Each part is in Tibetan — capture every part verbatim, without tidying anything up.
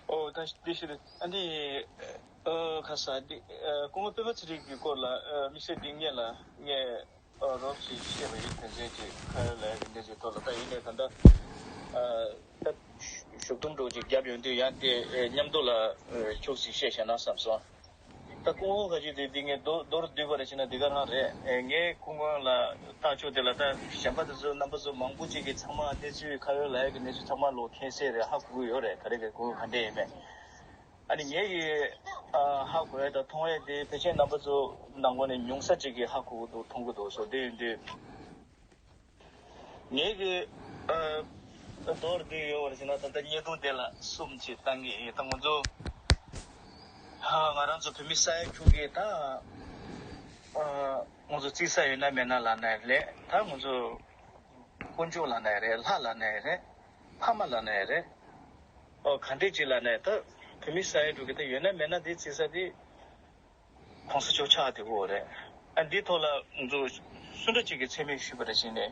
ཨོ་ད་འདི་ཞིག་རེད། ཨ་ནི་ཨ་ཁ་ས་འདི་ཨ་སྐུ་ངོ་སྤེན་པ་ཚེ་རིང་གི་སྐོར་ལ་ཨ་དམིགས་བསལ་འདི་ངེད་ལ་ངས་ཨ་རོབ་ཞིག་བཤད་པ་ཡིན། དོན་ཚན་ཅིག་ཁ་ཡོད་ལ་ཡ་གི་འདི་ཅིག་ཐོག་ལ། ད་ཡིན་ནའི་ད་ལྟ་ཨ་ད་ཞུགས་ཐུང་འགྲོ་ཅིག་བརྒྱབ་ཡོང་དུས་ཡང་དེ་ཨ་མཉམ་དུ་ལ་ཨ་ཁྱུག་ཅིག་བཤད་བཤད་ན་བསམ་སོང་། ད་སྐུ་ངོ་ཁ་ཅིག་དེ་འདི་ངས་མདོར་མདོར་བསྡུས་པ་རེ་བྱས་ན་འདི་ག་རང་རེད། ཨེ་ངས་སྐུ་ངོ་ལ་བཏགས་ཆོག་དེ་ལ་ད་གཞན་པ་དེ་ཚོ་རྣམ་པ་ཚོ་མང་པོ་ཅིག་གིས་ཚང་མ་གནས་ཚུལ་ཁ་ཡོད་ལ་ཡ་གི་གནས་ཚུལ་ཚང་མ་ལོ་མཁྱེན་གསལ་རེད། ཧ་གོ་གི་ཡོད་རེད། ག་རེ་གི་སྐུ་ངོ་ག་འདྲས་ཡིན་མིན། ཨ་ནི་ངས་ཀྱི་ཨ་ཧ་གོ་ཡ་དང་མཐོང་ཡ་དེ་ཕལ་ཆེར་རྣམ་པ་ཚོ་ནང་ཁོངས་ནས་ཉུང་ས་ཅིག་གིས་ཧ་གོ་གི་འདུག་མཐོང་གི་འདུག་སོ། དེ་ཡིན་དུས། ངེད་ཀྱི་ཨ་མདོར་བསྡུས་ཡོད་པར་བྱས་ན་ད་ལྟ་བརྙན་ཐུང་དེ་ལ་གསུམ་ཅིག་བཏང་གི་ཡིན། ད་ང་ཚོ་ཨ་ང་རང་ཚོ་བོད་མི་ས་ཡ་དྲུག་གིས་ད་ཨ་ང་ཚོ་བརྩི་ས་ཡོད་ན་མེད་ན་ལབ་ན་ཡང་རེད། ད་ང་ཚོ་དཀོན་མཆོག་ལབ་ན་ཡང་རེད། ལྷ་ལབ་ན་ཡང་རེད། ཕ་མ་ལབ་ན་ཡང་རེད། ཨོ་ག་འདྲས་ཅིག་ལབ་ན་ཡང་ད་བོད་མི་ས་ཡ་དྲུག་གིས་ད་ཡོད་ན་མེད་ན་དེ་བརྩི་ས་དེ། གོང་ས་མཆོག་ཆགས་བསྡད་ཡོད་རེད། ཨ་འདིའི་ཐོག་ལ་ང་ཚོ་སུ་འདྲ་ཅིག་གིས་མཚན་སྨད་ཞུས་པ་རེད་བྱས་ནས།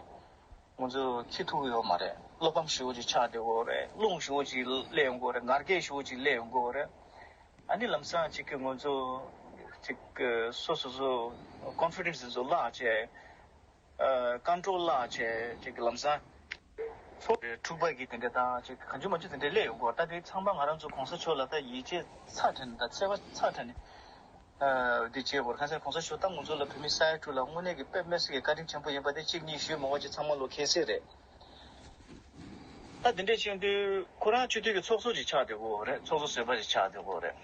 ང་ཚོ་ཁྱི་ཐུག་ཡོད་མ་རེད། བློ་ཕམ་ཞེ་པོ་ཅིག་ཆགས་བསྡད་ཡོད་རེད། རླུང་ཞེ་པོ་ཅིག་སླེབས་ཡོང་གི་ཡོད་རེད། ངར་སྐད་ཞེ་པོ་ཅིག་སླེབས་ཡོང་གི་ཡོད་རེད། ཨ་ནི་ལམ་སང་ཅིག་གི་ང་ཚོ་ཅིག་སོ་སོ་སོ་ཀོན་ཕི་ཌེན་སི་དེ་ཚོ་བརླག་བྱས། ཨ་ཀོན་ཊོལ་བརླག་བྱས་ཅིག་གི་ལམ་སང་། ཚོ་འཁྲུག་པ་གི་དེ་འདྲ་དང་ཅིག་གང་བྱུང་མང་བྱུང་དེ་འདྲ་སླེབས་ཡོང་གི་ཡོད་རེད། ད་དེ་ཚང་མ་ང་རང་ཚོ་གོང་ས་མཆོག་ལ་ད་ཡིད་ཆེས་ཚ་དྲགས་ནས་ད་བརྩེ་བ་ཚ་དྲགས་ནས་ཨ་འདི་བྱས་ཡོད་རེད། གང་ཟེར་གོང་ས་མཆོག་ད་ང་ཚོ་ལ་བོད་མི་ས་ཡ་དྲུག་ལ་དངོས་གནས་ཀྱི་དཔེ་མི་སྲིད་ཀྱི་བཀའ་དྲིན་ཆེན་པོ་ཡིན་པ་དེ་གཅིག་གཉིས་ཞུས་མི་དགོས་ཅིག་ཚང་མ་ལོ་མཁྱེན་གསལ་རེད། ད་དེ་འདྲས་བྱེད་དུས་ཁོ་རང་སྤྱི་འཐུས་ཀྱི་ཚོགས་གཙོ་ཅིག་ཆགས་བསྡད་ཡོད་རེད། ཚོགས་གཙོ་ཟུར་པ་ཅིག་ཆགས་བསྡད་ཡོད་རེད།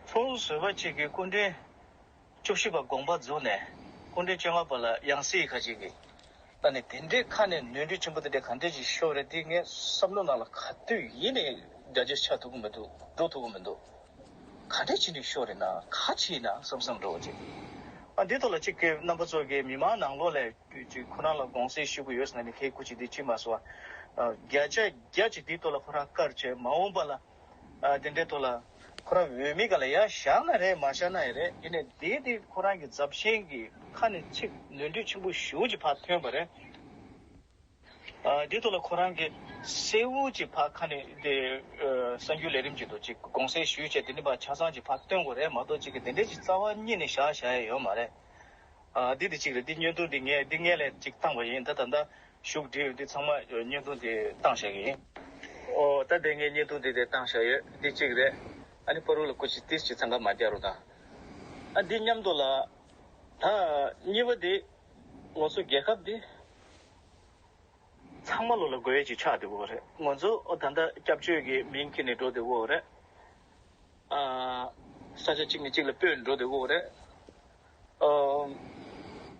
ཚོགས་གཙོ་ཟུར་པ་གཅིག་གིས་སྐུ་ཕྲེང་བཅུ་བཞི་པ་དགོངས་པ་རྫོགས་ནས་སྐུ་ཕྲེང་བཅོ་ལྔ་པ་ལ་ཡང་སྲིད་ཁ་ཅིག་གིས་ད་ནི་དེ་འདྲའི་ཁ་ནས་ནོར་འཁྲུལ་ཆེན་པོ་དེ་འདྲ་ག་འདྲ་ཞིག་ཤོར་རེད། དེ་ངས་བསམ་བློ་ནང་ལ་ག་དུས་ཡིན་ནས་རྒྱ་ཆེ་ཆགས་ཐུབ་ཀྱི་མི་འདུག་འགྲོ་ཐུབ་ཀྱི་མི་འདུག་ག་འདྲ་བྱས་ནས་ཤོར་རེད་ན་ག་བྱས་ན་བསམ་བསམ་འགྲོ་བ་ཅིག་ཨ་འདི་ཐོག་ལ་གཅིག་གི་རྣམ་པ་ཚོ་གིས་མི་མང་ནང་ལོགས་ལ་ཅིག་ཁོ་རང་ལ་དགོངས་སེལ་ཞུ་གི་ཡོད་ཟེར་ན་ནི་ཁའི་སྐུ་མཁྱེན་དེ་ཅི་མ་སོང་བ། བརྒྱ་ཆ་བརྒྱ་ཅིག་དེའི་ཐོག་ལ་ཁོ་རང་བཀར་བྱས་མ་འོངས་པ་ལ། ཨ་དེ་འདྲའི་ཐོག་ལ་ཁོ་རང་འོས་མི་སྒང་ལ་ཡར་བཞེངས་ན་རེད། མ་བཞེངས་ན་ཡང་རེད། ཡིན་ནའི་དེ་དེ་ཁོ་རང་གི་ཚབས་ཆེན་གྱི་ཁ་ནས་ཚིག་ནོར་འཁྲུལ་ཆེན་པོ་ཞེ་པོ་ཅིག་ཕར་ཐོན་པ་རེད། ཨ་དེ་ཐོག་ལ་ཁོ་རང་གི་གསལ་བོ་ཅིག་ཕར་ཁ་ནས་དེ་ཨ་གསར་འགྱུར་ལས་རིམ་ཅིག་ཏུ་ཅིག་དགོངས་སེལ་ཞུས་བྱས་དེ་ནི་ཕར་ཆ་ཚང་ཅིག་ཕར་སྟོན་དགོས་རེད་མ་གཏོགས་ཅིག་གི་དེ་འདྲའི་ཅིག་རྩ་བ་ཉིད་ནས་བཞག་བཞག་ཡ་ཡོད་མ་རེད། ཨ་འདི་འདི་གཅིག་རེད། འདི་བརྙན་ཐུང་འདི་ངས་འདི་སྔས་ལས་གཅིག་བཏང་བ་ཡིན། ད་ད་ལྟ་བཞུགས་བསྒྲིགས་ཡོད་འདི་ཚང་མ་བརྙན་ཐུང་འདི་བཏང་བཞག་གི་ཡིན། ཨོ་ད་དེ་ངས་བརྙན་ཐུང་འདི་དེ་བཏང་བཞག་ཡོད། འདི་གཅིག་རེད། ཨ་ནི་པ་རུ་ལ་སྐུ་མཁྱེན་ཏིས་ཅིག་འཚང་ཁ་མ་རྒྱག་རོགས་དང་། ཨ་འདི་མཉམ་དུ་ལ་ད་གཉིས་པ་འདི་ང་ཚོ་རྒྱལ་ཁབ་འདི་ཚང་མ་ལོ་ལ་དགོས་ཡས་ཅིག་ཆགས་བསྡད་ཡོད་རེད། ང་ཚོ་ཨོ་ད་ལྟ་སྐྱབས་བཅོལ་གྱི་མིང་ཁྱེར་ནས་འགྲོ་བསྡད་ཡོད་རེད། ཨ་ས་ཆ་གཅིག་ནས་གཅིག་ལ་སྤོས་འགྲོ་བསྡད་ཡོད་རེད། ཨ་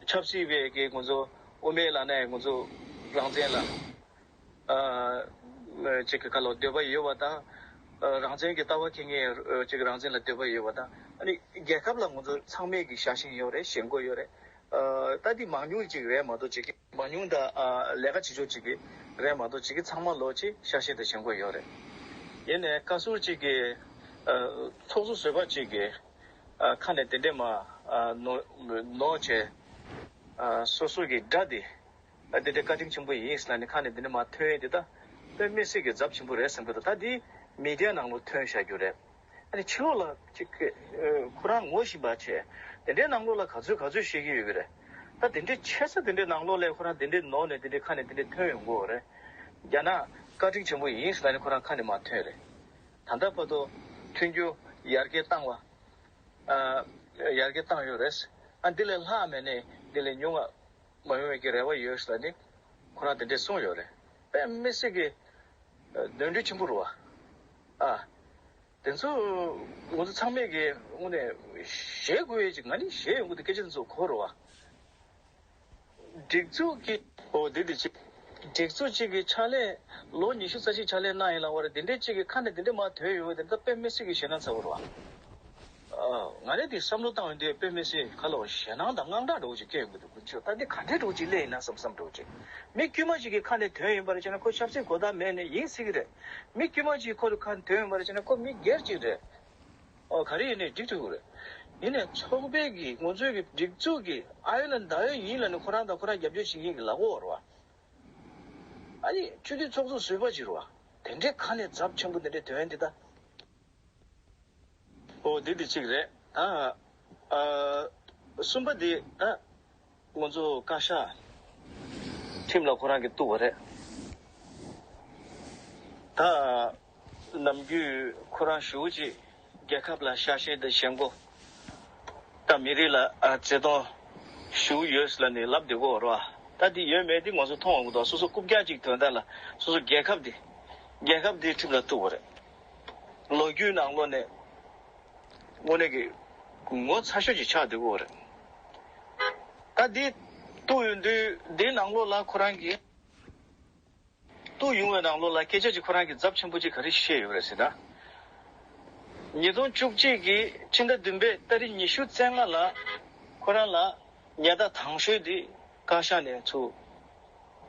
ཆབ་སྲིད་པའི་གི་ང་ཚོ་དབུ་མའི་ལམ་ནས་ང་ཚོ་རང་བཙན་ལ་ཨ་ཅིག་གི་ཁ་ལོ་འདོད་པ་ཡོད་པ་དང་། ཨ་རང་བཙན་གྱི་ལྟ་བ་འཁྱེར་མཁན་ཅིག་རང་བཙན་ལ་འདོད་པ་ཡོད་པ་དང་། ཨ་ནི་རྒྱལ་ཁབ་ལ་ང་ཚོ་ཚང་མས་ཀྱི་ཤ་ཞེན་ཡོད་རེད། ཞེན་ཁོག་ཡོད་རེད། ཨ་ད་འདི་མང་ཉུང་ཅིག་རེད་མ་གཏོགས་ཅིག་གི་མང་ཉུང་དང་ཨ་ལས་ཀ་བྱེད་ཕྱོགས་ཅིག་གི་རེད་མ་གཏོགས་ཅིག་གི་ཚང་མ་ལོ་ཅིག་ཤ་ཞེན་དང་ཞེན་ཁོག་ཡོད་རེད། ཡིན་ནའི་བཀའ་ཟུར་ཅིག་གི་ཨ་ཚོགས་གཙོ་ཟུར་པ་ཅིག་གི་ཨ་ཁ་ནས་དེ་འདྲས་མ་ཨ་ནོར་ནོར་བྱས་ཨ་སོ་སོ་གི་དགྲ་དེ་ཨ་དེ་འདྲས་བཀའ་དྲིན་ཆེན་པོ་ཡིན་ཟེར་ནས་ཁ་ནས་དེ་འདྲས་མ་ཐོན་ཡས་དེ་ད་དཔེ་མི་སྲིད་ཀྱི་ཚབས་ཆེན་པོ་རེད་བསམ་གི་འདུག་ད་དེ་མི་ཌི་ཡ་ནང་ལོ་ཐོན་བཞག་རྒྱུ་རེད། ཨ་ནི་ཕྱི་ལོགས་ལ་ཅིག་གི་ཨ་ཁོ་རང་ངོ་ཤེས་པ་བྱས། དེ་འདྲའི་ནང་ལོགས་ལ་ག་ཚོད་ག་ཚོད་བཤད་ཀྱི་ཡོད་ཀྱི་རེད། ད་དེ་འདྲའི་ཆེ་ས་དེ་འདྲའི་ནང་ལོགས་ལ་ཁོ་རང་དེ་འདྲའི་ནོར་ནས་དེ་འདྲའི་ཁ་ནས་དེ་འདྲའི་ཐོན་ཡོང་གི་ཡོད་རེད། རྒྱ་ནག་བཀའ་དྲིན་ཆེན་པོ་ཡིན་ཟེར་ནས་ཁོ་རང་ཁ་ནས་མ་ཐོན་རེད། ད་ལྟ་བར་དུ་མཐུན་འགྱུར་ཡར་རྒྱས་བཏང་བ། ཨ་ཡར་རྒྱས་བཏང་ཡོད་རེད། ཨ་འདི་ལས་ལྷག་མེད་ནས་འདི་ལས་ཉུང་བ་མ་ཡོང་བའི་གི་རེ་བ་ཡོད་ཟེར་ནས་ཁོ་རང་དེ་འདྲས་གསུངས་ཡོད་རེད། དཔེ་མི་སྲིད་ཀྱི་ནོར་འཁྲུལ་ཆེན་པོ་རེད་བ། ཨ། དེ་ཚོ་ང་ཚོ་ཚང་མས་ཀྱི་དངོས་གནས་བཞེས་དགོས་ཡས་ཅིག་ང་ནི་བཞེས་ཡོང་གི་འདུག་སྐད་ཆ་དེ་ཚོ་གོ་རེད་བ། སྒྲིག་འཛུགས་ཀྱི་ཨོ་དེ་དེ་ཅིག་སྒྲིག་འཛུགས་གཅིག་གི་ཕྱག་ལས་ལོ་ཉི་ཤུ་རྩ་གཅིག་ཕྱག་ལས་གནང་ཡིན་ལ་བར་དེ་འདྲས་གཅིག་གི་ཁ་ནས་དེ་འདྲས་མ་ཐོན་ཡོང་བ་དེ་འདྲ་དཔེ་མི་སྲིད་ཀྱི་ཞེད་སྣང་ཚ་བོ་རེད་བ། ཨ། ང་རང་དེ་བསམ་བློ་བཏང་ཡོང་དུས་དཔེ་མི་སྲིད་ཁ་ལོ་ཞེད་སྣང་དང་དངངས་སྐྲག་འདྲ་བོ་ཅིག་སྐྱེ་ཡོང་གི་འདུག་དཀོན་མཆོག་ད་འདི་ག་འདྲའི་འདྲ་བོ་ཅིག་སླེབས་ཡིན་ན་བསམ་བསམ་འདྲ་བོ་ཅིག་མི་དཀྱུས་མ་ཅིག་གི་ཁ་ནས་ཐོན་ཡོང་བ་རེད་བྱས་ན་ཁོ་ཆབ་སྲིད་གོ་བརྡ་མེད་ནས་ཡིན་སྲིད་ཀྱི་རེད། མི་དཀྱུས་མ་ཅིག་ཁོ་རང་ཁ་ནས་ཐོན་ཡོང་བ་རེད་བྱས་ན་ཁོ་མི་སྒེར་ཅིག་རེད། ཨོ་ག་རེ་ཡིན་ནའི་འགྲིག་ཐུབ་ཀྱི་རེད། ཡིན་ནའི་ཚོགས་པའི་གི་ང་ཚོའི་གི་སྒྲིག་འཛུགས་ཀྱི་ཨ་ཡོན་ལ་ཟླ་ཡོན་ཡིན་ལ་ནི་ཁོ་རང་དང་ཁོ་རང་རྒྱབ་སྐྱོར་བྱེད་མཁན་གྱི་ལག་འོག་རེད་བ། ཨ་ནི་སྤྱི་འཐུས་ཚོགས་གཙོ་ཟུར་པ་ཅིག་རེད་བ། དེ་འདྲའི་ཁ་ནས་ཚབས་ཆེན་པོ་དེ་འདྲའི་དོན་འདི་ད་ ཨོ་འདི་འདི་གཅིག་རེད། ད་ཨ་གསུམ་པ་འདི་ད་ང་ཚོ་བཀའ་ཤག་ཁྲིམས་ལ་ཁོ་རང་གིས་གཏུགས་པ་རེད། ད་ནམ་རྒྱུན་ཁོ་རང་ཞེ་པོ་ཅིག་རྒྱལ་ཁབ་ལ་ཤ་ཞེན་དང་ཞེན་ཁོག་ད་མི་རིགས་ལ་ཨ་བརྩེ་དུང་ཞེ་པོ་ཡོད་ལབ་ནས་ལབ་བསྡད་ཀྱི་ཡོད་རེད་བ། ད་འདི་ཡོད་མེད་འདི་ང་ཚོ་མཐོང་འོང་གི་འདུག་སོ་སོ་རྐུབ་བཀྱག་ཅིག་དོན་དག་ལ་སོ་སོ་རྒྱལ་ཁབ་འདི་རྒྱལ་ཁབ་འདིའི་ཁྲིམས་ལ་གཏུགས་པ་རེད། ལོ་རྒྱུས་ནང་ལོགས་ནས་དངོས་གནས་ཀྱི་ངོ་ཚ་ཤོས་ཅིག་ཆགས་བསྡད་ཀྱི་ཡོད་རེད། ད་འདི་གཏུགས་ཡོང་དུས་འདིའི་ནང་ལོགས་ལ་ཁོ་རང་གིས་གཏུགས་ཡོང་བའི་ནང་ལོགས་ལ་སྐད་ཆ་ཅིག་ཁོ་རང་གིས་ཚབས་ཆེན་པོ་ཅིག་ག་རེ་བཤད་ཡོད་རེད་ཟེར་ན། ཉིས་སྟོང་བཅུ་གཅིག་གི་ཕྱི་ཟླ་བདུན་པའི་ཏ་རིག་ཉི་ཤུ་རྩ་ལྔ་ལ་ཁོ་རང་ལ་ཉེན་བརྡ་དང་ཤོས་དེ་བཀའ་ཤག་ནས་ཚུར་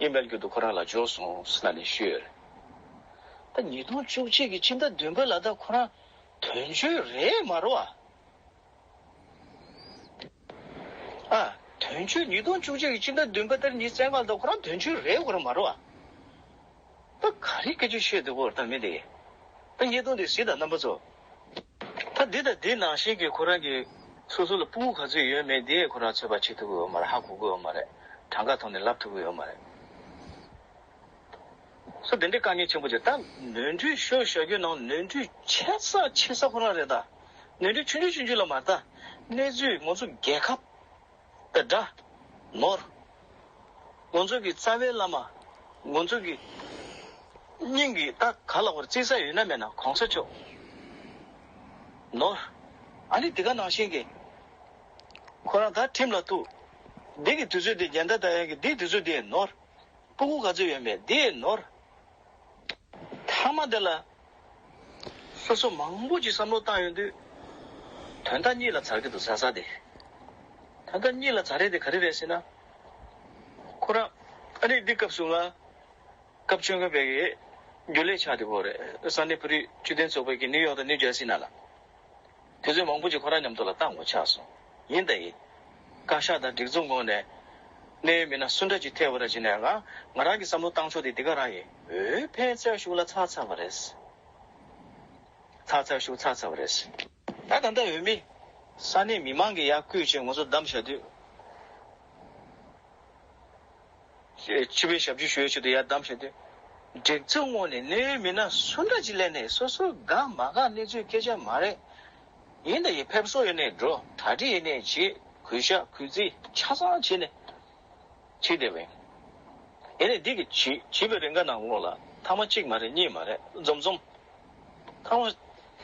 ཨི་མེལ་བརྒྱུད་དུ་ཁོ་རང་ལ་འབྱོར་སོང་ཟེར་ནས་ཞུས་ཡོད་རེད། ད་ཉིས་སྟོང་བཅུ་གཅིག་གི་ཕྱི་ཟླ་བདུན་པ་ལ་ད་ཁོ་རང་དོན་གཅོད་རེད་མ་རེད་བ། ཨ། དོན་གཅོད་ཉིས་སྟོང་བཅུ་གཅིག་གི་ཕྱི་ཟླ་བདུན་པ་ཏ་རིག་ཉི་ཤུ་རྩ་ལྔ་ལ་ད་ཁོ་རང་དོན་གཅོད་རེད་ཁོ་རང་མ་རེད་བ། ད་ག་རེ་སྐད་ཆ་བཤད་འདུག་གོ་ད་མི་དེ། ད་བརྙན་ཐུང་དེ་གཟིགས་དང་རྣམ་པ་ཚོ། ད་འདི་དང་འདི་ནང་བཞིན་གྱི་ཁོ་རང་གི་སོ་སོ་ལ་ཕྲུ་གུ་ག་ཚོད་ཡོད་མེད་དེ་ཁོ་རང་ཚོད་དཔག་བྱེད་ཐུབ་ཀྱི་ཡོད་མ་རེད། ཧ་གོ་གི་ཡོད་མ་རེད། གྲངས་ཀ་ཐོག་ནས་ལབ་ཐུབ་ཀྱི་ཡོད་མ་རེད། སོ་དེ་འདྲའི་དཀའ་ངལ་ཆེན་པོ་ཅིག་ད་ནོར་འཁྲུལ་ཤོར་བཞག་རྒྱུ་ནང་ནོར་འཁྲུལ་ཆེ་ས་ཆེ་ས་ཁོ་རང་རེད་ད། ནོར་འཁྲུལ་ཆུང་ཆུང་ཆུང་ཆུང་ལ་མ་ལྟ། གནས་ཚུལ་ང་ཚོ་རྒྱལ་ཁབ་དང་འདྲ། ནོར། ང་ཚོ་གི་རྩ་བའི་བླ་མ། ང་ཚོ་གི་སྙིང་གི་ད་ག་ལ་བར་བརྩི་ས་ཡོད་ན་མེད་ན་གོང་ས་མཆོག་ནོར། ཨ་ནི་དེ་ག་ནང་བཞིན་གྱི་ཁོ་རང་ད་ཁྲིམས་ལ་གཏུགས། འདི་གི་དུས་ཚོད་འདི་ཉེན་བརྡ་ལྟ་ཡག་གི་འདི་དུས་ཚོད་འདི་ནོར། ཕྲུ་གུ་ག་ཚོད་ཡོད་མེད་འདི་ནོར། མཐའ་མ་དེ་ལ་སོ་སོ་མང་པོ་ཅིག་བསམ་བློ་བཏང་ཡོང་དུས་དོན་དག་གཉིས་ལ་ཚར་གྱི་འདུག་ཟ་ས་དེ། དོན་དག་གཉིས་ལ་ཚར་རེད་དེ་ག་རེ་རེད་ཟེར་ན། ཁོ་རང་ཨ་ནི་འདི་སྐབས་སུ་ང་སྐབས་བཅོ་ལྔ་པའི་རྒྱུན་ལས་ཆགས་བསྡད་ཡོད་རེད། ས་གནས་བོད་རིགས་སྤྱི་མཐུན་ཚོགས་པའི་གི་ནིའུ་ཡོག་དང་ནིའུ་ཇར་སི་ནང་ལ། དུས་ཚོད་མང་པོ་ཅིག་ཁོ་རང་མཉམ་དུ་ལ་བཏང་དགོས་ཆགས་སོང་། ཡིན་ད་ཡིན། བཀའ་ཤག་དང་སྒྲིག་འཛུགས་ངོས་ནས་གནད་ཡོད་མི་སྣ་སུ་འདྲ་ཅིག་ཐད་པ་ར་ཅིག་ནས་ང་ང་རང་གི་བསམ་བློ་བཏང་ཕྱོགས་དེ་འདི་ག་རང་ཡིན། འོས་འཕེན་ཚར་ཤུགས་ལ་ཚར་ཚར་བ་རེད། ཚར་ཚར་ཤུགས་ཚར་ཚར་བ་རེད། ད་ད་ལྟ་འོས་མི་ས་གནས་མི་མང་གིས་ཡར་བསྐོས་བྱས་ང་ཚོ་བདམས་བཞག་དུས། སྤྱི་པའི་ཞབས་ཞུ་ཞུ་ཡའི་ཆེད་དུ་ཡར་བདམས་བྱས་ཏེ། སྒྲིག་འཛུགས་ངོས་ནས་གནད་ཡོད་མི་སྣ་སུ་འདྲ་ཅིག་སླེབས་ནས་སོ་སོའི་དགའ་མ་དགའ་གནས་ཚུལ་སྐད་ཆ་མ་རེད། ཡིན་ད་ཡིན་ཕེབས་བསུ་ཡོད་ནས་འགྲོ། གྲ་སྒྲིག་ཡོད་ནས་བྱེད། གུས་ཞབས་གུས་བརྩི་ཆ་ཚང་བྱས་ནས་བྱེད་བསྡད་པ་ཡིན། ཡིན་ནས་འདི་གི་བྱེད་བྱེད་པའི་རིང་ག་ནང་ལོགས་ལ་ཐེངས་མ་གཅིག་མ་རེད། གཉིས་མ་རེད། འཛོམས་འཛོམས། ཐེངས་མ་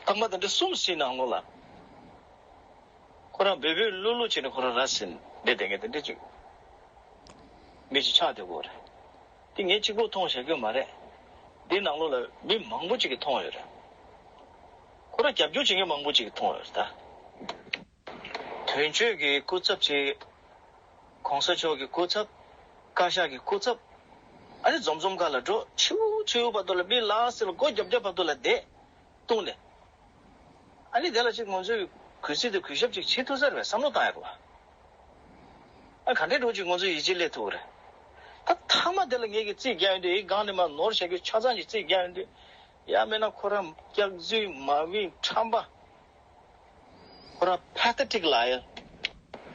ཐེངས་མ་དེ་འདྲ་གསུམ་བཞི་ནང་ལོགས་ལ། ཁོ་རང་འབོད་འབོད་གླུ་གླུ་བྱས་ནས་ཁོ་རང་ར་བཟི་ནས་བསྡད་བསྡད་མཁན་དེ་འདྲ་ཅིག་མི་ཞིག་ཆགས་བསྡད་ཡོད་རེད། དེ་ངས་གཅིག་པོ་མཐོང་བཞག་གི་མ་རེད། འདི་ནང་ལོགས་ལ་མི་མང་པོ་ཅིག་གིས་མཐོང་ཡོད་རེད། ཁོ་རང་རྒྱབ་སྐྱོར་བྱེད་མཁན་མང་པོ་ཅིག་གིས་མཐོང་ཡོད་རེད་ད། དོན་གཅོད་ཀྱི་སྐུ་ཚབ་ཅིག་གོང་ས་མཆོག་གི་སྐུ་ཚབ། བཀའ་ཤག་གི་སྐུ་ཚབ། ཨ་ནི་འཛོམས་འཛོམས་སྒང་ལ་འགྲོ། ཕྱི་པོ་ཕྱི་པོ་བར་དུ་ལ་མི་ལ་སེ་ལ་སྒོ་རྒྱབ་རྒྱབ་བར་དུ་ལ་བསྡད། བཏུང་ནས། ཨ་ནི་དེ་ལ་ཅིག་ང་ཚོས་གུས་བརྩི་དང་གུས་ཞབས་ཅིག་བྱེད་ཐུབ་ས་རེད་བསམ་བློ་བཏང་ཡ་རེད་བ། ཨ་ག་འདྲའི་འགྲོ་ཅིག་ང་ཚོས་ཡིད་ཆེས་སླེབས་ཐུབ་ཀྱི་རེད། ད་མཐའ་མ་དེ་ལ་ངེད་ཀྱིས་རྩིས་རྒྱག་ཡོང་དུས་ཨེ་སྒང་ནས་མར་ནོར་བཞག་རྒྱུ་ཆ་ཚང་ཅིག་རྩིས་རྒྱག་ཡོང་དུས། ཡང་མིན་ན་ཁོ་རང་སྐྱག་རྫུན་མ་བིང་ཁྲམ་པ། ཁོ་རང་pathetic liar།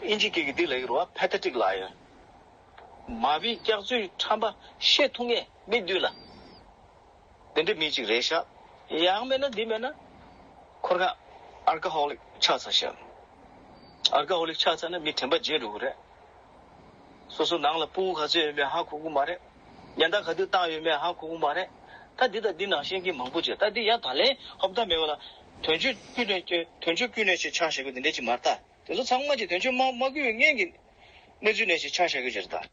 ཨིན་ཇི་སྐད་ཀྱི་འདི་ལ་ཡོད་རེད་བ། pathetic liar། མ་བིང་སྐྱག་རྫུན་ཁྲམ་པ་བཤད་ཐུབ་མཁན་མི་འདུག་ལ། དེ་འདྲའི་མི་གཅིག་རེད་ཤག་ཡང་མིན་ན་འདི་མིན་ན། ཁོ་རང་alcoholic་ཆགས་ཚར་ཤག alcoholic་ཆགས་ཚར་ན་མི་དྲན་པ་བརྗེད་འགྲོ་གི་རེད། སོ་སོ་ནང་ལ་ཕྲུ་གུ་ག་ཚོད་ཡོད་མེད་ཧ་གོ་གི་མ་རེད། ཉེན་བརྡ་ག་དུས་བཏང་ཡོད་མེད་ཧ་གོ་གི་མ་རེད། ད་འདི་དང་འདི་ནང་བཞིན་གྱི་མང་པོ་བྱས། ད་འདི་ཡང་ད་ལན་ཧོབ་ཐང་མེད་པ་ལ། དོན་གཅོད་ཀུན་ནས་དོན་གཅོད་ཀུན་ནས་ཞེས་ཆགས་བཞག་གི་འདི་འདྲ་ཅིག་མ་རེད་ད། དེ་ཚོ་ཚང་མ་ཅིག་དོན་གཅོད་མ་མ་བསྐུལ་བའི་སྔོན་གྱི་གནས་ཚུལ་ནས་ཞེས་ཆགས་བཞག་གི་ཅིག་རེད་ད།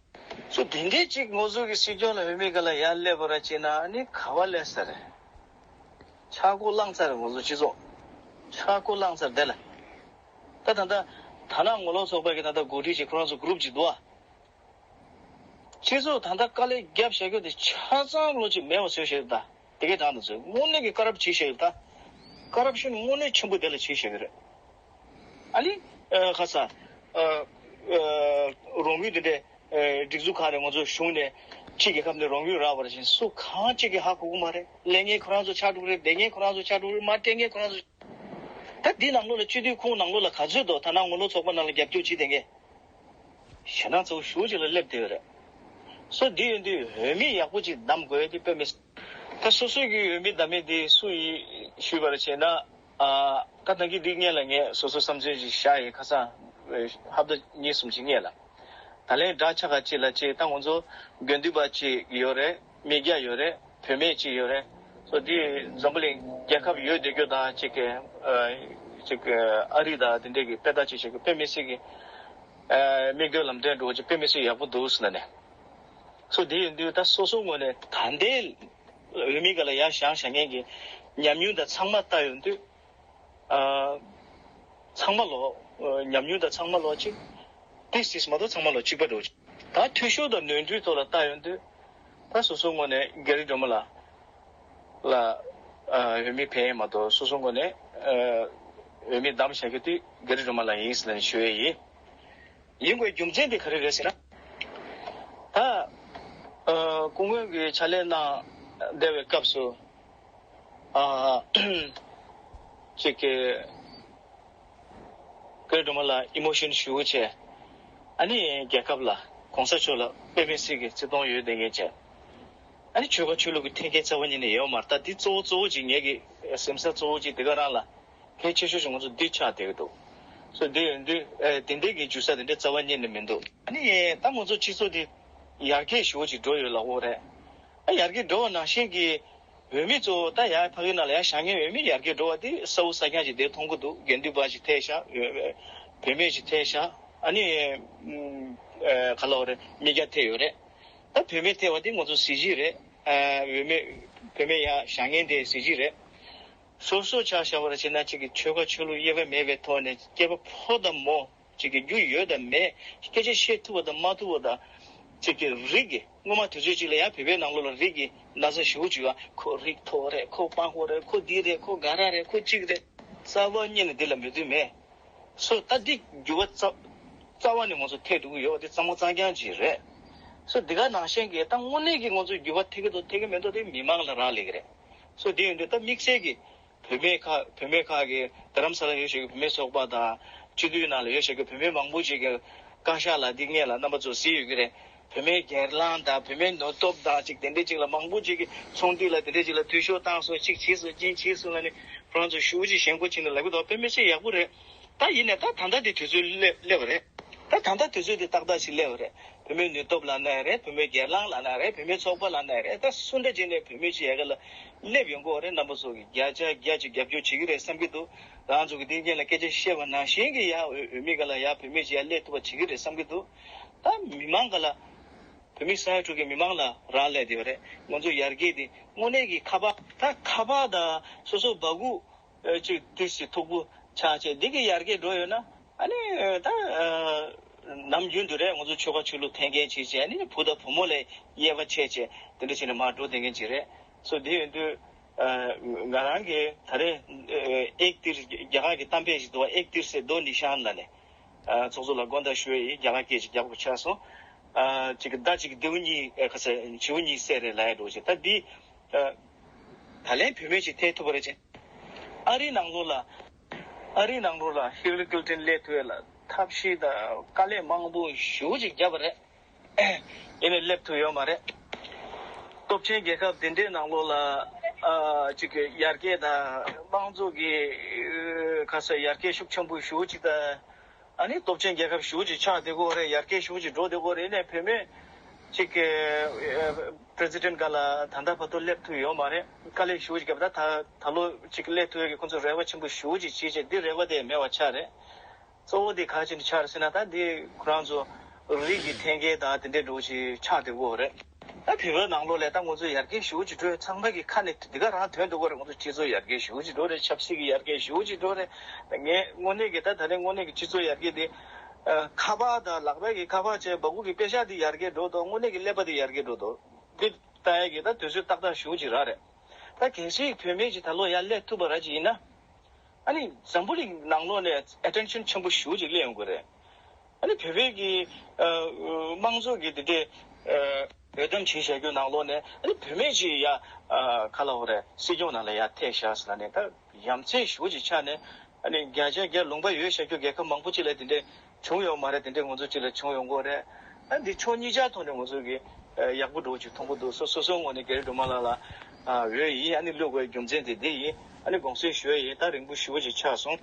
སོ་དེ་འདྲའི་ཅིག་ང་ཚོ་གི་སྲིད་སྐྱོང་ལ་འོས་མི་ག་ལ་ཡར་སླེབས་པ་ར་ཅིག་ན་ཨ་ནི་ག་བ་སླེབས་ས་རེད། ཆག་སྒོ་བསླངས་ཚར་རེད། ང་ཚོ་སྤྱི་ཚོགས་ཆག་སྒོ་བསླངས་ཚར་དེ་ལ། ད་ད་ལྟ་དར་ནག་ངོ་ལོག་ཚོགས་པ་གི་ད་ལྟ་འགོ་ཁྲིད་ཅིག་ཁོ་རང་ཚོ་གུ་རུབ་ཅིག་འདུག་ཨ། སྤྱི་ཚོགས་ད་ལྟ་དཀའ་ལས་བརྒྱབ་བཞག་རྒྱུ་དེ་ཆ་ཚང་ལོ་ཅིག་མེད་པ་བཟོས་བཞག་ཡོད་ད། དེ་གའི་དྲང་དུ་ཚོས་དངོས་གནས་ཀྱི་ཀ་རབ་བྱེད་བཞག་ཡོད་ད། ཀ་རབ་ཤན་དངོས་གནས་ཆེན་པོ་དེ་ལ་བྱེད་བཞག་གི་རེད། ཨ་ནི། ཨ་ཁ་ས། ཨ་ཨ་རོགས་དངུལ་དེ་འདྲས་ཨ་སྒྲིག་འཛུགས་ཁག་ནས་ང་ཚོ་གཞུང་ནས་ཕྱི་རྒྱལ་ཁབ་ནས་རོགས་དངུལ་རག་པ་རེད་ཅིང་སུ་གང་གཅིག་གིས་ཧ་གོ་གི་མ་རེད། ལས་ངན་ཁོ་རང་ཚོ་ཆགས་འགྲོ་གི་རེད། ལས་ངན་ཁོ་རང་ཚོ་ཆགས་འགྲོ་གི་རེད། མ་སྤྲད་ངན་ཁོ་རང་ཚོ། ད་འདི་ནང་ལོགས་ལ་སྤྱི་འཐུས་ཁོངས་ནང་ལོགས་ལ་ག་ཚོད་འདུག་ད་ནང་ངོ་ལོག་ཚོགས་པ་ནང་ལ་རྒྱབ་སྐྱོར་བྱེད་བསྡད་མཁན་ཞེད་སྣང་ཚ་པོ་ཞེ་པོ་ཅིག་ལ་སླེབས་བསྡད་ཡོད་རེད། སོ་འདི་ཡིན་དུས་འོས་མི་ཡག་པོ་ཅིག་བདམས་དགོས་ཡ་དེ་དཔེ་མི་སྲིད། ད་སོ་སོ་གི་འོས་མི་བདམས་མཁན་དེ་སུ་ཡིན་ཞུས་པར་བྱས་ན། ཨ། ད་ད་གིན་འདི་སྔོན་ལ་ངས་སོ་སོ་བསམ་ཚུལ་ཅིག་བཞག་ཡིན། ཁ་སང་ཨ་ཧབ་ཏ་གཉིས་གསུམ་ཅིག་སྔོན་ལ། ད་ལན་འདྲ་ཆགས་ཁ་ཅིག་ལ་ཅིག་ད་ང་ཚོ་དགེ་འདུན་པ་ཅིག་ཡོད་རེད། མི་སྐྱ་ཡོད་རེད། བུད་མེད་ཅིག་ཡོད་རེད། སོ་འདི་འཛམ་བུ་གླིང་རྒྱལ་ཁབ་ཡོད་བསྡད་རྒྱུ་དང་ཅིག་གི་ཨ་ཅིག་གི་ཨ་རི་དང་དེ་འདྲས་ཀྱི་དཔེ་ལྟ་ཅིག་བྱེད་རྒྱུ་དཔེ་མི་སྲིད་ཀྱི་ཨ་མིག་ལྟོས་ལམ་སྟོན་འགྲོ་རྒྱུ་དཔེ་མི་སྲིད་ཡག་པོ་འདུག་ཟེར་ནས། སོ་འདི་ཡིན་དུས་ད་སོ་སོ་ངོས་ནས་ད་ལྟའི་འོས་མི་སྒང་ལ་ཡར་བཞེངས་བཞེངས་མཁན་གྱི་ཉམས་མྱོང་དང་ཚང་མ་ལྟ་ཡོང་དུས། ཨ། ཚང་མ་ལོ། ཨ། ཉམས་མྱོང་དང་ཚང་མ་ལོ་གཅིག་ཏིས་ཏིས་མ་གཏོགས་ཚང་མ་ལོ་གཅིག་པ་འགྲོ། ད་འཐུས་ཤོར་དང་ནོར་འཁྲུལ་ཐོག་ལ་ལྟ་ཡོང་དུས། ད་སོ་སོ་ངོས་ནས་རྒྱ་རི་སྒྲོལ་མ་ལགས་ལ། ཨ། འོས་མི་ཕན་མ་གཏོགས་སོ་སོ་ངོས་ནས། ཨ། འོས་མི་བདམས་བཞག་རྒྱུ་དེ་རྒྱ་རི་སྒྲོལ་མ་ལགས་ཡིན་ཟེར་ནས་ཞུ་ཡས་ཡིན། ཡིན་དགོས་རྒྱུ་མཚན་དེ་ག་རེ་རེད་ཟེར་ན། ད། ཨ། སྐུ་ངོ་གིས་ཕྱག་ལས་གནང་བསྡད་པའི་སྐབས་སུ། ཨ། ཅིག་གི་རྒྱ་རི་སྒྲོལ་མ་ལགས་ཨི་མོ་ཤན་ཞེ་པོ་ཆེ། ཨ་ནི་རྒྱལ་ཁབ་ལ་གོང་ས་མཆོག་ལ་དཔེ་མི་སྲིད་ཀྱི་བརྩི་མཐོང་ཡོད་བསྡད་མཁན་བྱས། ཨ་ནི་ཆོལ་ཁ་ཆོས་ལུགས་ཀྱི་འཐེན་འཁྱེར་རྩ་བ་ཉིད་ནས་ཡོད་མ་རེད། ད་འདི་གཙོ་བོ་གཙོ་བོ་ཅིག་ངེད་ཀྱི་སེམས་ས་གཙོ་བོ་ཅིག་དེ་ག་རང་ལ་གལ་ཆེ་ཤོས་ཅིག་ང་ཚོ་འདི་ཆགས་བསྡད་ཀྱི་འདུག་སོ་འདི་ཡོད་དུས་ཨེ་དེ་འདྲའི་གི་འཇུ་ས་དེ་འདྲའི་རྩ་བ་ཉིད་ནས་མི་འདུག་ཨ་ནི་ད་ང་ཚོ་སྤྱི་ཚོགས་འདི་ཡར་རྒྱས་ཞེ་པོ་ཅིག་འགྲོ་ཡོད་ལབ་དགོས་རེད། ཨ་ཡར་རྒྱས་འགྲོ་བ་ནང་བཞིན་གྱི་འོས་མི་ཚོ་ད་ཡར་ཕ་གི་ནང་ལ་ཡར་བཞེངས་མཁན་འོས་མི་ཡར་རྒྱས་འགྲོ་བ་དེ་གསལ་པོ་གསལ་རྐྱང་ཅིག་དེ་མཐོང་གི་འདུག་དགེ་འདུན་པ་ཞིག་ཐེབས་ཤག་བུད་མེད་ཞིག་ཐེབས་ཤག་ཨ་ནི་ཨ་ག་ལབ་དགོས་རེད། མི་སྐྱ་ཐེབས་ཡོད་རེད། ད་བུད་མེད་ཐེབས་པ་དེ་ང་ཚོ་གཟི་བརྗིད་རེད། ཨ་བུད་མེད་བུད་མེད་ཡར་བཞེངས་མཁན་དེ་གཟི་བརྗིད་རེད། སོ་སོ་ཆ་བཞག་པར་བྱས་ན་གཅིག་གི་ཆོལ་ཁ་ཆོས་ལུགས་དབྱེ་བ་མེད་པའི་ཐོག་ནས་སྐྱེས་པ་ཕོ་དང་མོ་གཅིག་གི་རྒྱུ་ཡོད་དང་མེད། སྐད་ཆ་བཤད་ཐུབ་པ་དང་མ་ཐུབ་པ་དང་། གཅིག་གི་རིགས་ཀྱི་སྔོན་མ་དུས་ཚོད་གཅིག་ལ་ཡང་བོད་པའི་ནང་ལོགས་ལ་རིགས་ཀྱི་ན་ཚ་ཞེ་པོ་ཅིག་ཡོད། ཁོ་རིགས་མཐོ་རེད། ཁོ་དཔའ་བོ་རེད། ཁོ་འདི་རེད། ཁོ་དགའ་ར་རེད། ཁོ་གཅིག་རེད། རྩ་བ་ཉིད་ནས་འདི་ལ་མོས་མཐུན་མེད། སོ་ད་འདི་འགྱུར་བ་རྩ་རྩ་བ་ནས་ང་ཚོ་ཐེབས་འགྲོ་གི་ཡོད་པ་དེ་གཙང་མ་གཙང་རྐྱང་ཅིག་རེད། སོ་འདི་ག་ནང་བཞིན་གྱི་ད་དངོས་གནས་ཀྱི་ང་ཚོ་འགྱུར་བ་ཐེབས་ཀྱི་འདུག་ཐེབས་ཀྱི་མི་འདུག་དེ་མི་མང་ལ་རག་ལས་ཀྱི་རེད། སོ་དེ་ཡིན་དུས་ད་དམིགས་བསལ་གྱི་བུད་མེད་ཁག་བུད་མེད་ཁག་གི་རྡ་རམ་ས་ལ་ཡོད་བཞག་གི་བུད་མེད་ཚོགས་པ་དང་སྤྱི་འཐུས་ནང་ལ་ཡོད་བཞག་གི་བུད་མེད་མང་པོ་ཅིག་གི་བཀའ་ཤག་ལ་འདི་སྔོན་ལ་རྣམ་པ་ཚོ་གཟིགས་ཡོད་ཀྱི་རེད། བུད་མེད་སྒེར་ལངས་དང་བུད་མེད་ནུས་སྟོབས་དང་ཅིག་དེ་འདྲས་ཅིག་ལ་མང་པོ་ཅིག་གི་ཚོགས་འདུ་ལ་དེ་འདྲས་ཅིག་ལ་འཐུས་ཤོར་བཏང་སོང་། ཅིག་བྱས་སོང་། ཅིག་བྱས་སོང་ལབ་ནས་ཁོ་རང་ཚོ་ཞེ་པོ་ཅིག་ཞེན་ཁོག་བྱས་ནས་ལབ་ཀྱི་འདུག་དཔེ་མི་སྲིད་ཡག་པོ་རེད། ད་ཡིན་ནའི་ད་ད་ལྟ་དེ་དུས་ཚོད་སླེབས་སླེབས་པ་རེད། ད་ད་ལྟ་དུས་ཚོད་དེ་ཏག་ཏག་ཞིག་སླེབས་པ་རེད། བུད་མེད་ནུས་སྟོབས་ལབ་ན་ཡང་རེད། བུད་མེད་སྒེར་ལངས་ལབ་ན་ཡང་རེད། བུད་མེད་ཚོགས་པ་ལབ་ན་ཡང་རེད། ད་སུ་འདྲ་བྱས་ནས་བུད་མེད་ཅིག་ཡ་གི་ལ་སླེབས་ཡོང་གི་ཡོད་རེད། རྣམ་པ་ཚོ་གིས་བརྒྱ་ཆ་བརྒྱ་ཅིག་རྒྱབ་སྐྱོར་བྱེད་ཀྱི་རེད་བསམ་གྱི་འདུག་རང་ཚོ་གིས་འདི་སྔོན་ལ་སྐད་ཆ་བཤད་པ་ནང་བཞིན་གྱི་ཡ་འོས་འོས་མི་སྒང་ལ་ཡ་བུད་མེད་ཅིག་ཡ་སླེབས་ཐུབ་པ་བྱེད་ཀྱི་རེད་བསམ་གྱི་འདུག་ད་མི་མང་སྒང་ལ། བོད་མི་ས་ཡ་དྲུག་གི་མི་མང་ལ་རག་ལས་བསྡད་ཡོད་རེད། ང་ཚོ་ཡར་རྒྱས་དེ་དངོས་གནས་ཀྱི་ཁ་པར་ད་ཁ་པར་དང་སོ་སོ་སྦ་ཁུག་ཨ་ཅིག་ཏོག་ཙམ་མཐུག་པོ་ཆགས་བྱས་འདི་གི་ཡར་རྒྱས་འགྲོ་ཡོད་ན་ཨ་ནི་ད་ཨ་ནམ་རྒྱུན་དུ་རེད། ང་ཚོ་ཆོལ་ཁ་ཆོས་ལུགས་འཐེན་འཁྱེར་བྱས་བྱས་ཨ་ནི་བུ་དང་བུ་མོ་ལ་དབྱེ་བ་ཕྱེ་བྱས་དེ་འདྲ་བྱས་ནས་མར་འགྲོ་བསྡད་མཁན་ཅིག་རེད། སོ་དེ་ཡིན་དུས་ཨ་ང་རང་གིས་ད་རེས་ཨ་ཨེག་ཏིར་རྒྱ་གར་གྱི་གཏམ་དཔེ་ཞིག་འདུག་པ། ཨེག་ཏིར་སེ་དོ་ནི་ཤཱན་ལབ་ནས། ཨ་ཚོགས་གཙོ་ལ་དགོངས་དག་ཞུ་ཡས་ཡིན། རྒྱ་གར་སྐད་ཅིག་རྒྱག་དགོས་ཆགས་སོང་། ཨ་ཅིག་མདའ་གཅིག་མདེའུ་གཉིས་ཨ་ཁ་ས་བྱིའུ་གཉིས་བསད་རེད་ལབ་ཡ་འགྲོ་ཅིག་ད་འདི་ཨ་ད་ལན་བུད་མེད་ཅིག་ཐེབས་ཐུབ་པ་རེད་ཅེ། ཨ་རིའི་ནང་ལོགས་ལ་ཨ་རིའི་ནང་ལོགས་ལ་ཧི་ལ་རི་ཀླིན་ཏོན་སླེབས་ཐུབ་ཡ་ལ་ཐབས་ཤེས་དང་དཀའ་ལས་མང་པོ་ཞེ་པོ་ཅིག་བརྒྱབ་པ་རེད། ཡིན་ནའི་སླེབས་ཐུབ་ཡོད་མ་རེད། སྟོབས་ཆེན་རྒྱལ་ཁབ་དེ་འདྲའི་ནང་ལོགས་ལ་ཨ་ཅིག་གི་ཡར་རྒྱས་དང་དམངས་གཙོ་གི་ཨ་ཁ་ས་ཡར་རྒྱས་ཤུགས་ཆེན་པོ་ཞེ་པོ་ཅིག་དང་། ཨ་ནི་སྟོབས་ཆེན་རྒྱལ་ཁབ་ཞེ་པོ་ཅིག་ཆགས་བསྡད་ཀྱི་ཡོད་རེད། ཡར་རྒྱས་ཞེ་པོ་ཅིག་འགྲོ་བསྡད་ཀྱི་ཡོད་རེད། ཡིན་ནའི་བུད་མེད་ཅིག་གི་ཨ་པི་རེ་སི་ཌེན་ཊི་སྒང་ལ་ད་ལྟ་བར་དུ་སླེབས་ཐུབ་ཡོད་མ་རེད། དཀའ་ལས་ཞེ་པོ་ཅིག་བརྒྱབ། ད་ད་ད་ལོ་ཅིག་སླེབས་ཐུབ་ཡ་གི་ཁོང་ཚོས་རེ་བ་ཆེན་པོ་ཞེ་པོ་ཅིག་བྱས་བྱས་འདི་རེ་བ་དེ་མེད་པ་ཆགས་རེད། གཙོ་བོ་དེ་ག་རེ་བྱས་ནས་ཆགས་རེད་ཟེར་ན། ད་འདི་ཁོ་རང་ཚོ་རིགས་ཀྱི་འཐེན་འཁྱེར་དང་དེ་འདྲའི་འགྲོ་ཅིག་ཆགས་བསྡད་ཀྱི་ཡོད་རེད། ད་བོད་པའི་ནང་ལོགས་ལ་ད་ང་ཚོ་ཡར་རྒྱས་ཞེ་པོ་ཅིག་འགྲོ་ཡ་ཚང་མ་གི་ཁ་ནས་འདི་ག་རང་ཐོན་བསྡད་ཀྱི་ཡོད་རེད། ང་ཚོ་སྤྱི་ཚོགས་ཡར་རྒྱས་ཞེ་པོ་ཅིག་འགྲོ་རེད། ཆབ་སྲིད་ཀྱི་ཡར་རྒྱས་ཞེ་པོ་ཅིག་འགྲོ་རེད། ད་ངས་དངོས་གནས་ཀྱི་ད་ད་རེས་དངོས་གནས་ཀྱི་སྤྱི་ཚོགས་ཡར་རྒྱས་དེ་ཨ་ཁ་པར་དང་ལག་པའི་གི་ཁ་པར་བྱས་སྦ་ཁུག་གི་པེ་ཤག་དེ་ཡར་རྒྱས་འགྲོ་འདུག་དངོས་གནས་ཀྱི་ཀླད་པ་དེ་ཡར་རྒྱས་འགྲོ་འདུག་འདི་ལྟ་ཡ་གི་ད་དུས་ཚོད་ཏག་ཏག་ཞེ་པོ་ཅིག་རག་རེད། ད་གལ་སྲིད་བུད་མེད་ཅིག་ད་ལོ་ཡར་སླེབས་ཐུབ་པ་ར་ཅིག་ཡིན་ན། ཨ་ནི་འཛམ་བུ་གླིང་ནང་ལོགས་ནས་ཨེ་ཊེན་ཤན་ཆེན་པོ་ཞེ་པོ་ཅིག་སླེབས་ཡོང་གི་རེད། ཨ་ནི་བོད་པའི་གི་ཨ་དམངས་གཙོ་གི་དེ་འདྲའི་ཨ་འོས་འདེམས་བྱས་བཞག་རྒྱུ་ནང་ལོགས་ནས་ཨ་ནི་བུད་མེད་ཅིག་ཡ་ཨ་ག་ལབ་དགོས་རེད། སྲིད་སྐྱོང་ནང་ལ་ཡར་ཐེབས་བཞག་ཟེར་ན་ནི་ད་ཡ་མཚན་ཞེ་པོ་ཅིག་ཆགས་ནས། ཨ་ནི་རྒྱ་ཆེ་རྒྱ་ལུང་པ་ཡོད་ཤག་རྒྱལ་ཁབ་མང་པོ་ཅིག་ལ་དེ་འདྲས་བྱུང་ཡོད་མ་རེད། དེ་འདྲས་ང་ཚོ་ཅིག་ལ་བྱུང་ཡོང་གི་རེད། ཨ་འདི་ཕྱོགས་གཉིས་ཆ་ཐོག་ནས་ང་ཚོ་གི་ཡག་པོ་འགྲོ་ཅིག་མཐོང་གི་འདུག་སོ་སོ་སོའི་ངོས་ནས་རྒྱ་རི་སྒྲོལ་མ་ལགས་ལ་འོས་ཡིན། ཨ་ནི་བླུག་དགོས་རྒྱུ་མཚན་དེ་འདི་ཡིན། ཨ་ནི་དགོངས་སེལ་ཞུ་ཡ་ཡིན། ད་རིང་པོ་ཞེ་པོ་ཅིག་ཆགས་སོང་།